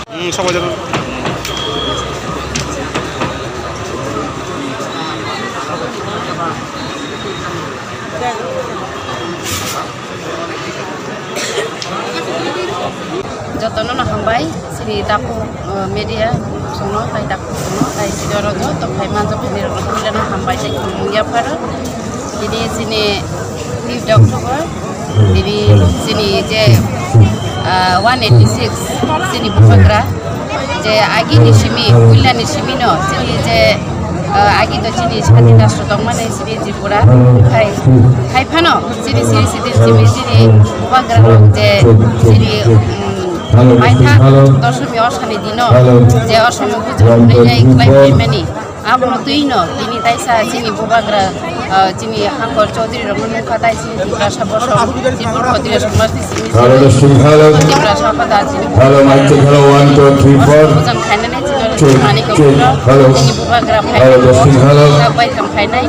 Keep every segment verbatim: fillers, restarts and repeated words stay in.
Hmm, sama jalan. Jotono no hambai, sini daku, eh, media songno, tai daku songno, tai sini oro joto phai manjak phai rok no hambai, tai khulumung yapharo. Tini sini fifth October, tini sini je, ah, one eighty six, sini bubagra, je agi ni simi, puila ni simi no, chini je, ah, agi to chini sati rashtra tongmani sini Tripura, hai, hai phano chini siri siti simi chini bubagra rok je chini, um, maitha doshmi osani dino je osomwi bujor hwnwi jai khlai phaimani. Abono twi no tini taisa chini bubagra, ah, chini Hankor Chaudhary rokno nukha tai chini Tiprasa bosong, Tripura Khotri Samaj ni simi Hello, testing, hello. Tiprasa pada chini Hello, mic check, hello, one, two, three, four. Bujang khainani chini Check, mani check, kokno hello. Chini bubagra Hello, phai testing, hello. Bai kam khainai.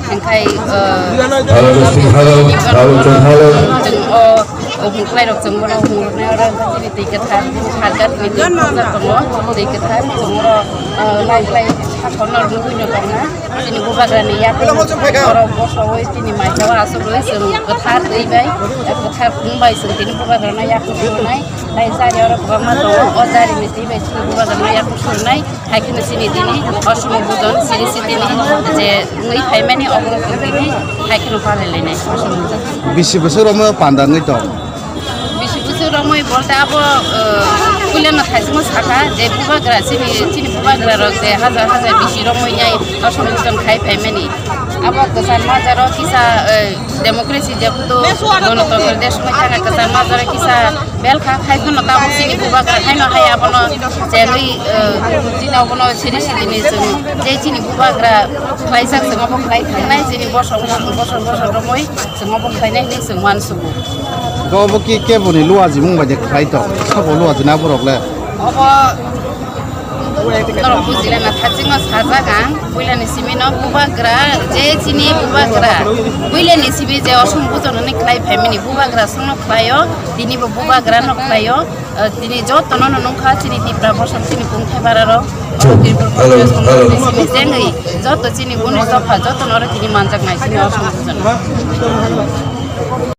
Hingkhai, ah, Hello, testing, hello. Hello, check, hello. Chwng o, o hwnklai rok chwng bono hwngnai oro chini twi kwthar, sarkar ni twi kwthar tongo, twi kwthar chwng oro, ah, lai lai sakhorno rwngwi no tongo. Chini bubagra ni yakung oro bosogwi chini maitao asugwi chwng kwthar twi bai, kwthar khum bai chwng tini bubagra no yakung rwnai. Tai jari oro kwbangma tongo, o jari ni twi bai chini bubagra no yakung rwnai. Hai kheno chini tini osomwi bujon siri sitini je wngwi phaimani oborok tini hai kheno palailainai osomwi bujon. Bisi bwswk romwi panda wngwi tong? Bisi bwswk romwi bolte abo, uh, puilano thaichukma sakha je bubagra chini, chini bubagra rok je hajar hajar bisi romwi nai osomwi bujon khai phaimani. Abo kwchar majaro kisa, uh, democracy je kutu gonotontro desh wngwi thangkha kwchar majaro kisa Belkha khai phano tabuk chini bubagra haino hai abono chenwi, eh, chini abono siri siri ni chwng je chini bubagra khlaijak chwng abo khlai thangnai chini bosong bosong bosong romwi chwng abo khlainai hinwi chwng uansugo. Obo ki keboni luaji mung bai de khlai tong? Sabo luaji na borok le? Obo Norok bujilana thachingno sajak ang, puilani simino bubagra, je chini bubagra, puilani simi je osom bujon hwnwi khlai phaimani bubagra songno khlaio, tinibo bubagrano khlaio, eh, tini jotono no nungkha chini Tipra bosong chini kungthai bararok, oro Tripura Hello, Congress hello. Simi jengwi joto chini guni topha jotono oro tini manjaknai chini osom bujon.